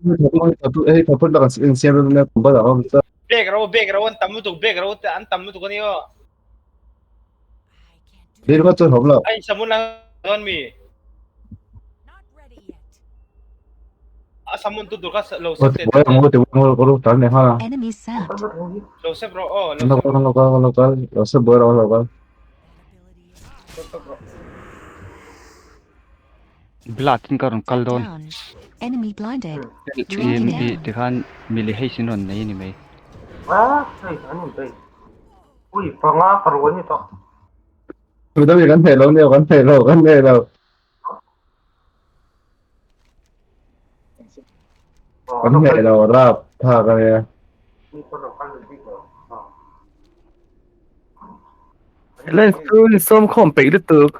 Hei thaput la kan insiam rem nia kum bala awm ta. Bek ro bek ro an tam lutuk bek ro te an tam lutuk ani aw. Dil ka chuan hom lo. Ai samun la don mi. A samun tu tur kha lo sep te. Boy ang te boy ko ro tan ne ha. Enemy sapped. Lo sep ro aw lo sep. Lo kal lo kal lo sep boy ro lo kal. Blood in ka rawn kal dawn. Enemy blinded. Ti khan mili hei sin rawn nei ni mai. Ah, hei an in bei. Ui, panga ka ruan ni tawh. Tu dami kan thei lo neo kan thei lo kan thei lo. Kan thei lo rap tha ka nia. Lên chu in sawm khawm peih lutuk.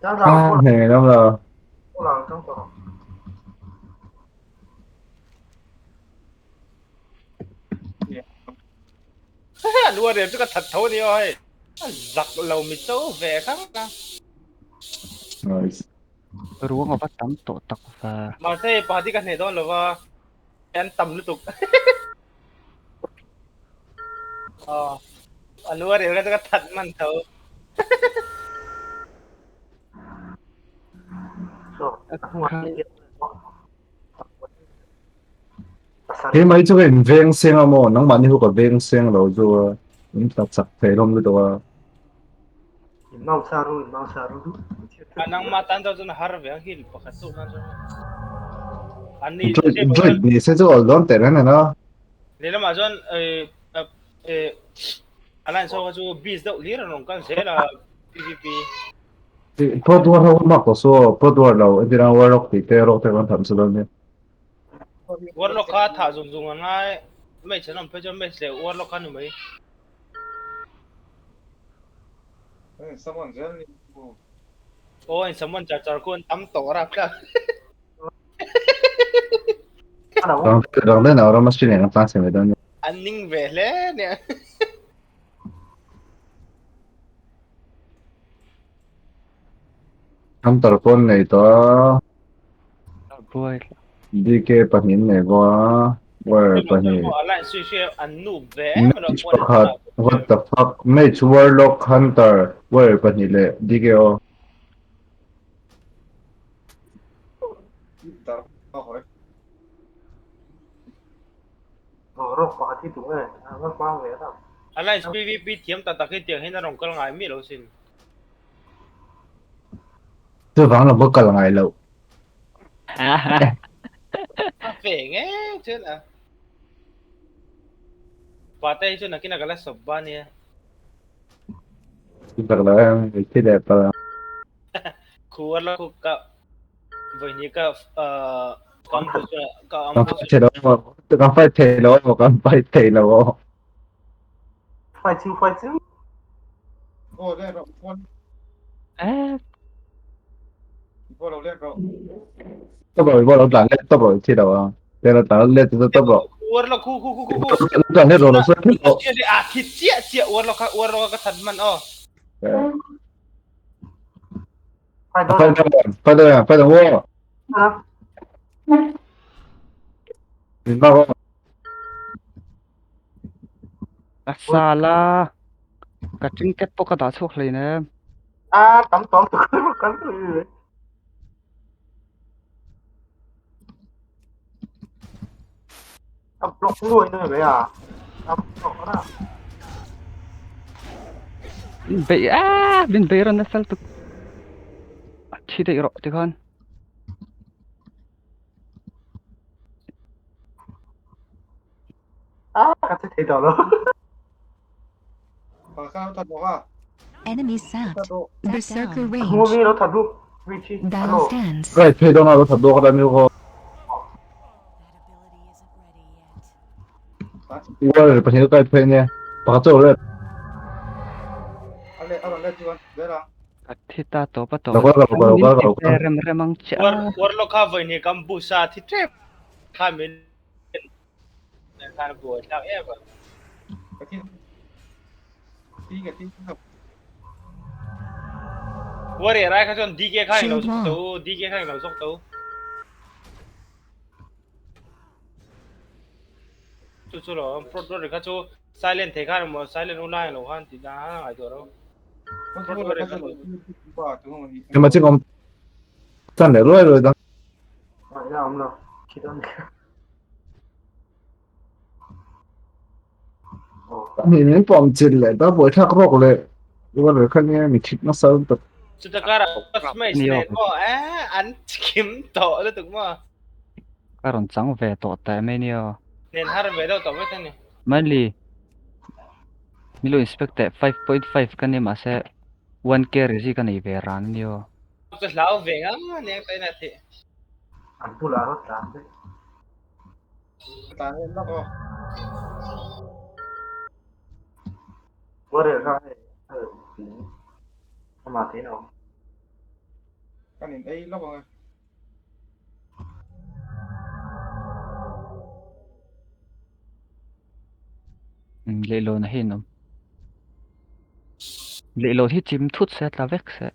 Ah, hei lam lo. Lua rem chu ka that tho ni oi. Zak lo mi cho ve khang na. Nice. Ruang ava tam tawh tak va. Mahse pahdi ka hneh dawn lova. An tam lutuk. Ờ, a lua rel ka ka that man tho. He mai chu ka in veng seng a maw nangmah ni ho ka veng seng lo chu a in tla chak thei hlawm lutuk a. A nangmah tan chu chuan har ve ang hi pakhat chu nan chuan. An ni Druid ni se chu awl dawn teh reng a. Lehlamah chuan Alliance ho kha chu beast deuh hlir an rawn kal zel a PVP. Prot war ho mak tawh su aw, prot war lo entir ang warlock tih te rock te kan tham su dawn nia. Warlock kha thah zung zung a ngai, mage an awm phei chuan mage leh warlock kha ni mai. Summon zel ni. Aw in summon char char khu an tam tawh rapthlak. Rang den a ram a sin eng tlang chhe mai dawn nia. An ning ve hle nia. Hunter pawn nei tawh a. Buai. DK pahnih an nei bawk a. Warrior pahnih. Mage pakhat what the fuck mage warlock hunter warrior pahnih leh DK aw. Alliance PVP thiam tak tak hi tiang hian a rawn kal ngai miah lo sin. Chuvang lo pawh kal ngai loh. A fe nge chuan a. Pate hi chu nakin a ka la sawp ba nia. Tak lo em, thi leh pal. Khu a la khu ka Vawihnih ka kam pu chu ka am Kan pu fight thei lo aw. Kan fight thei lo aw, kan fight thei lo aw. Fight chu fight chu. Aw lek rawh phone. Eh. Ball lo lek rawh. Top rawh ball lo tlan let top rawh thi lo a. Te lo tlan let chu top rawh. Uar lo khu khu khu khu khu. Tlan let rawh lo sa thi lo. A thi chiah chiah uar lo kha uar lo ka that man aw. Fight down, fight down, war. Min bak aw. A sala. Ka trinket pawh ka dah chhuak hleinem. A tam tawng tu kan tu. A block nuai nuai mai a. A block ra. Min bei a min bei rawn nasa lutuk. A thi daih rawh tikhan. A ka thi thei tawh lo. Enemy sapped. Berserker rage. Movie lo that lu. Richie. Battle stands. Right, phei dawn a lo that dawk a mi ko. Warrior pahnih kai phei nia. Pakhat chu red. Ka thi ta tawp a tawp. Lo kal lo kal lo kal lo kal. Rem rem ang che a. War warlock kha vawihnih kam busa thi tep kha min khan buai thlak em a. Warrior ai kha chuan DK kha eng lo zawk to DK kha eng lo zawk to. Chu chu lo prot rot kha chu silent thei khan emaw silent u lai lo khan tih dan a ngaihtuah lo. Prot rot kha chu. Ema chi kom chan le ruai ruai dang. Ngaihna awm lo khi dawn kha. Ni min pawm chil leh ta buai thlak rawk leh rual reh kha nia mi thit nasa lutuk. Chuta karah smash nen maw eh an kim tawh lutuk maw. Ka rawn chang ve tawh teh mai nia. Nen har ve deuh tawh mai thei ni. Manly Milo inspect teh 5.5 ka ni mahse 1k rezi ka nei ve ran ania. Ka hlau ve ngang aniang ta ina thih. An bulah rawt tlan daih. Tlan leh lawk aw. Warrior kha hei a rawn pin amah tein a awm. Kan in ei lawk ang e. Leihlawn a hian awm. Leihlawn hi chim thut se tla vek se.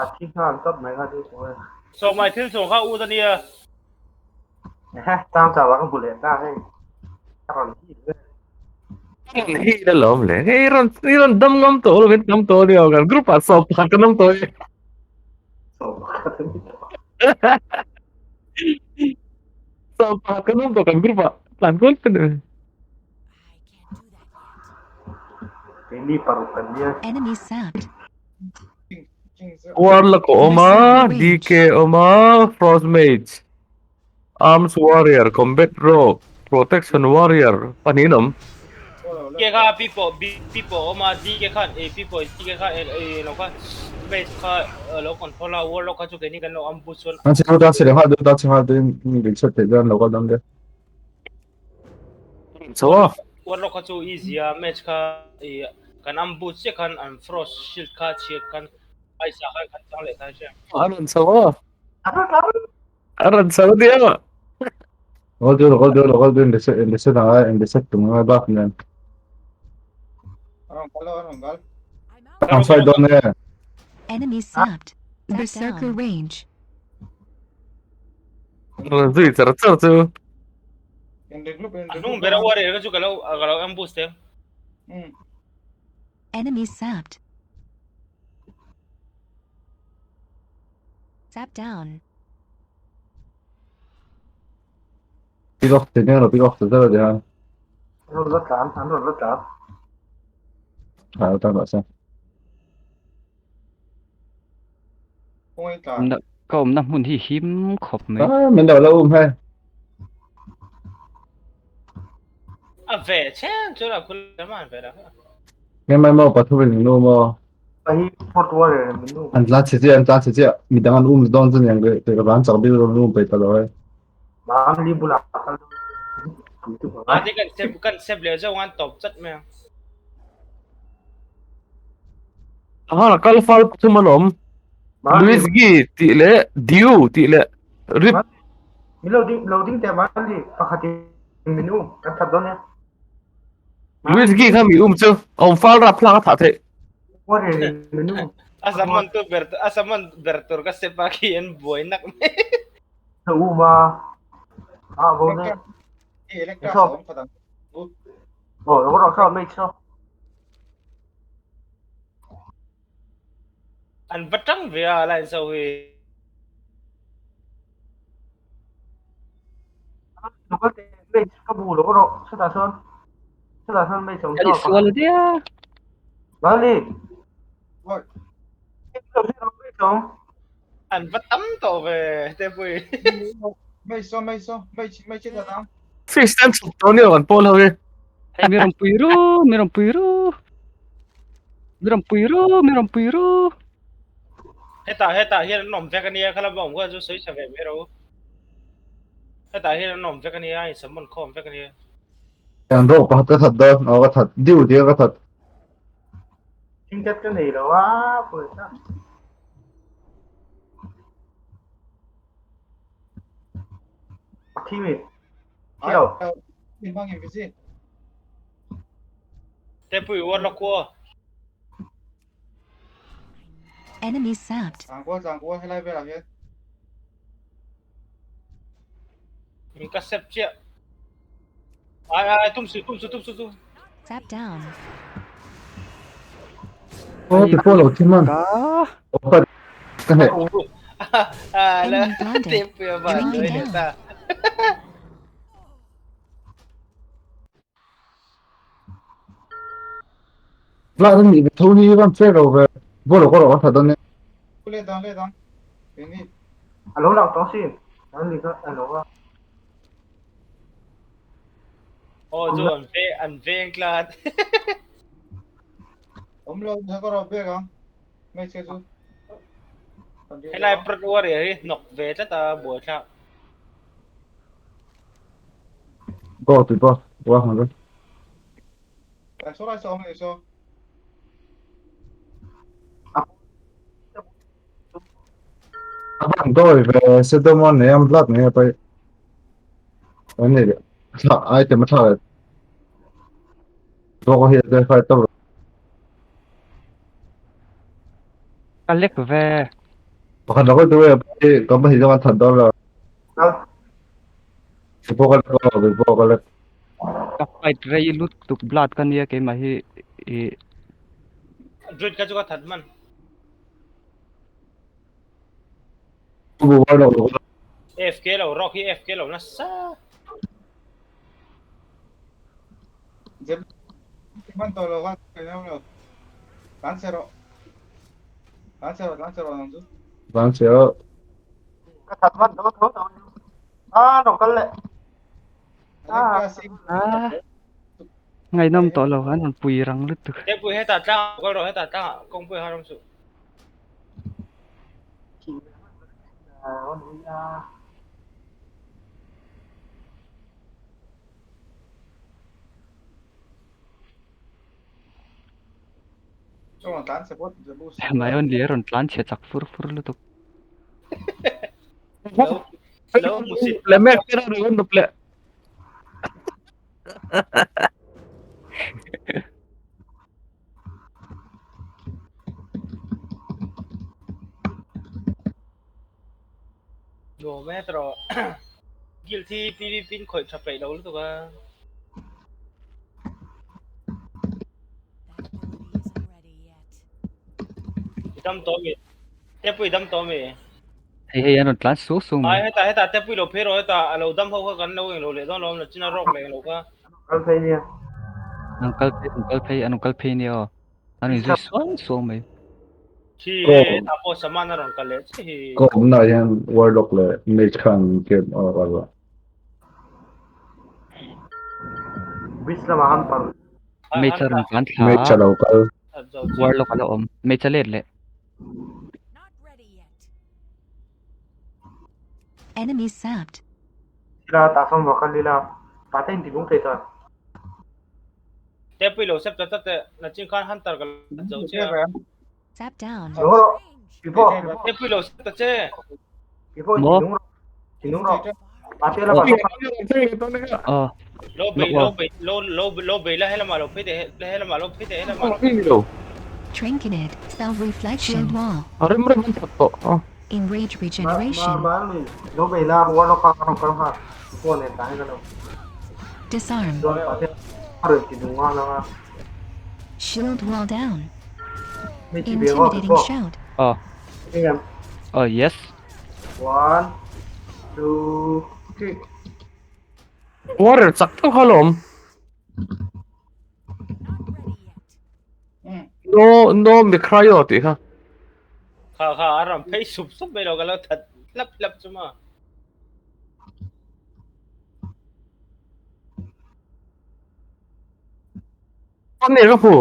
A thi nghal tawp mai kha chu chu e. Sawmai thil chung kha ut a nia. Ehe, tang chau ah ka hmu leh ta hei. A rawn hit vel. Hi la lawm le. Hei rawn i rawn dam ngam tawh lo min tam tawh nia kan group ah sawm pakhat kan awm tawh e. Sawm pakhat an ni tawh. Sawm pakhat kan awm tawh kan group ah tlan kual ka ni. Keini paruk kan nia. Enemy sapped. Warlock a awm a, DK a awm a, Frost Mage, Arms Warrior, Combat Rogue, Protection Warrior pahnih an awm. DK kha pipo pipo a awm a, DK khan eh pipo DK kha eh lo kha Mage kha lo control a, Warlock kha chu keini kan lo ambush chuan. An chhe ta chhe leh nghal dawn ta chhe nghal dawn in reset theih chuan lo kal dang daih. Chho a. Warlock kha chu easy a, match kha i kan ambush chiah khan an frost shield kha chhiat khan ice ah khan kan chang leh ta hria. A rawn chho a. A rawn chho nia. Roll dun roll dun roll dun reset reset anga in reset tum anga bak nen. A rawn kal a rawn kal. Ang fight dawn e. Enemy sapped. Berserker rage. Rawn zui char char chu. A hnung ber a uar er kha chu ka lo ka lo ambush teh. Enemy sapped. Sap down. Pick off te nia lo pick off ta zar a nia. An rawn la tlan, an rawn la tlan. Ha tan rawh se. Ka awmna hmun hi him khawp mai. Ah, min lo la um hei. A ve chen chu la khul man ve la. Nge mai maw pathum in nu maw. Ahi fort warrior min nu. An tlan chhe chiah an tlan chhe chiah midang an um dawn chu niang ke ka van chak bil rawn um peih ta lo hei. Mam li bulah kal pui tu A ti kan sep kan sep leh zo an tawp chat mai ang. Aha, kal fal pathum an awm. Luis Gi tih leh Diu tih leh Rip. Mi lo ding lo ding teh man li pakhat in min um kan that dawn e. Luis Gi kha mi um chu awm fal rap thlak a thah theih. Warrior in min um. A saman tu ber a saman ber tur ka sep a khi an buai nak mai. Ka um a. A bo ne. Electra awm khat ang. Oh, lo rawh saw mate saw. An va tang ve a line so hi. Lo kal teh mate ka bu lo rawh chutah sawn chutah sawn mate awm Ka saw sual a nia. Mali. What? Awm. An va tam tawh ve te pui. Mei saw mei saw mei mei che ta dang. Fish tan chhuk tawh nia kan pawl ho hi. Hei mi rawn pui ru, mi rawn pui ru. Mi rawn pui ru, mi rawn pui ru. Hetah hetah hian an awm vek ania kha lama awm kha chu sawi tha ve mai ro. Hetah hian an awm vek ania in summon khawm vek ania. An rawk pakhat ka that dawn, aw ka that diu tia ka that. Thingtet ka nei lo a, pawisa. Thi mi. Thi lo. Min hmang in busy. Te pui warlock ko. Enemy sapped. Tlang kual tlang kual helai velah hian. Ka sep chiah. Ai ai tum su tum su tum su tum. Sap down. Oh, ti pawh lo thi man. Ka ka hneh. Ah, la. Enemy blinded. Te puia ba. Drinking down. Ta. Vla an nih tho hi van fair lo ve. Bolo ko ro tha don ne. Le dang le dang. Ini Alo lang tawh sin. An ni kha alo a. Oh, chu an ve an veng tlat. Om lo ha ko ro be ka. Mai che chu. Helai prat warrior hi nok ve tlat a buai thlak. Go ti po. Wa hang ro. So lai so om so. Aban doi ve se do mon ne am blood ne pai. An ni. Tha ai te ma tha. Do ko hi de fight to. Ka lek ve. Pakhat lo ko tu e pai ka ba hi do than do lo. Kal. Po ka ko po ka le. Ka fight rei lut tuk blood ka nia keimah hi i Druid ka chu ka that man. Bu wa lo. FK lo rock hi FK lo na sa. Zep man to lo ka ka lo. Lan se ro. Lan se ro lan se ro nang chu. Van se ro. Ka that man tho tho tho. A ro kal le. Ah. Ah. Ngai nam to lo an han pui rang lut tuk. Te pui heta tlang ko ro heta tlang kong pui haram su. À, on đi à. Cho tan se pot se bus. Mai on li ron tlan che chak fur fur lut tuk. Lo lo musit. Le mek te ra ron ple. No me tro. Gil thi PVP in khoi tha pe lo lu tu ka. Dam to mi. Te pui dam to mi. Hei hei an ron tlan su su Ai mai. heta heta te pui lo phe ro heta alo dam ho kha kan lo eng lo le don lo na china rock le lo ka. Kal phei nia. An kal phei an kal phei an kal phei nia. An in zui suang suang mai. Khi ta po saman ron ka le chi. Ko um na hian warlock le mage khan ke a wa. Bis lama han par. Mage ron tlan thla. Mage lo kal. Warlock ala om. Mage let le. Enemy sapped. La ta som wa kal lila. Ta ten ti lung thei ta. Te pui lo sep ta ta te na chin khan hunter ka zo che. Sap down. Lo ro. Pipo. Te pui lo sep ta che. Pipo Mo. ti lung ro. Ti lung ro. Ta te la pa. Ờ. Lo be lo be lo lo lo be la hela ma lo phe de la hela ma lo phe de hela ma. Trinketed. Spell reflection. Shield wall. Arem rem an that to. Enrage Ma regeneration. ma ni. Lo be la wa lo ka ro kal ha. Pipo ne ta ka lo. Disarm. Don ta te. Ro ti lung wa la. Shield wall down. Mi ti be wa Intimidating pipo. shout. Ờ. Em. Ờ yes. 1 2 3. Warrior chak tak halom. No no mi cryo ti kha. Kha kha aram phei sup sup me lo ka lo that lap lap chuma. An ne ka phu.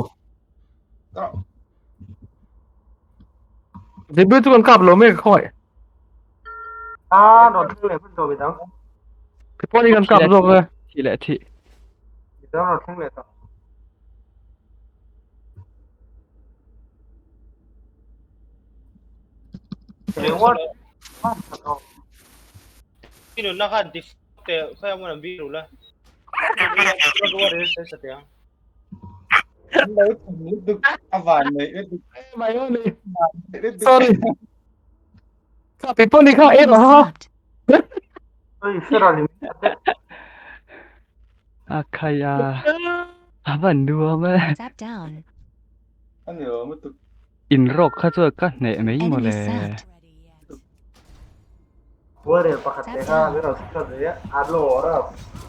Debut tu kan kap lo me khoi. À, ron theng le phun to be dang. Pipo ni kan kap zo ke. Thi le thi. Dang ron theng le ta. Reward. Inu na kha dif te kha mo na bi ru la. Lo lo re se sa te. Lo thằng avan nei. Mai on ni. Sorry. Ka pipo ni kha e Enemy ha. sapped. Oi, hre lim. A khai a. A van nuam e. Zap down. Ani lo mutuk. In rawk kha chuan ka hneh mai Enemy mawle. sapped. Warrior pakhat te kha min rawn shot ve a, a lawr a,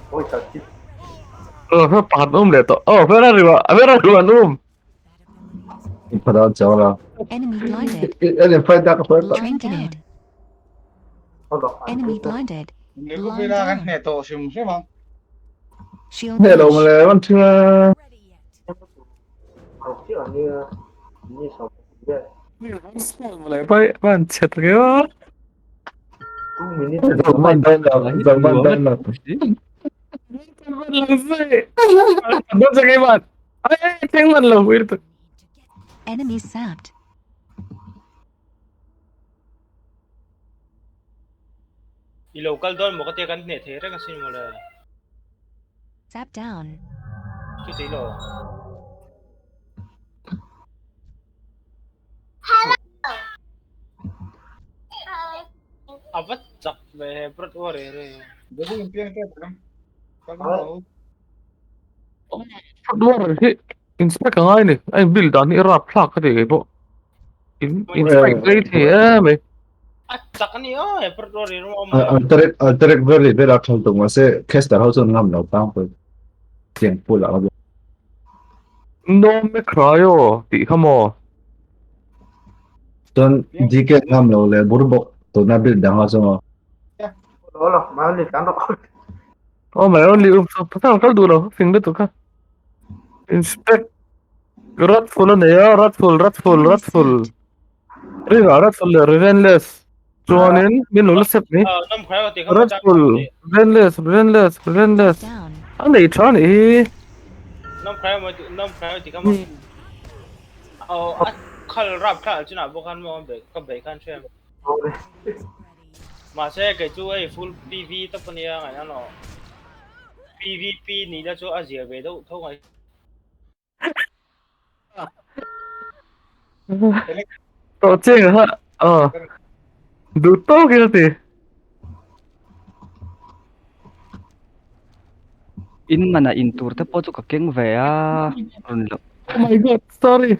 pawi tak chi. Ờ, phép phạt um để tổ. Ờ, phép ra rồi ạ. Phép ra rồi anh um. Padal chang la. Enemy blinded. Anh fight ta ka fight ta. Trinketed. Enemy blinded. Ni ko pila kan hneh tawh hrim hrim ang. Shield Nè lo bash. mà le man thua. Pai man chet ke o. Man dan la, man dan la. Man lang sai. Don sa man. Ai ai theng man lo wir to. Enemy sapped. I lo kal dawn maw ka tia kan hneh thei reng asin mawle. Zap down. Chu ti lo. A va chak ve he Brad Warrior hi. Dali in piang te tam. Kal mo. Brad Warrior hi inspect angai ni. Ai build dan hi rap thlak ka ti kei pawh. In inspect rei thei em mai. A chak ani aw he Brad Warrior awm Alteric alteric very very thal tung ma se caster ho chun ngam lo tang pui. Tiang pula ka. No me cryo tih kha maw. Chuan DK ngam lo le burbawk tuna build dang a chunga. Oh my only um pasal kal duh lo fing lutuk kha. Inspect Wrathful a nei a Wrathful Wrathful Wrathful Ringa Wrathful leh Relentless chuanin min lo la sep mai Wrathful Relentless Relentless Relentless a nei tha a nih hi. Mahse kei chu hei full PV tawp a nia ngaihna lo. PVP nih na chu a zia ve deuh tho ngai. Tawh cheng kha aw duh tawk in a ti. In manah in tur te pawh chu ka keng ve a rawn lo. Oh my god sorry.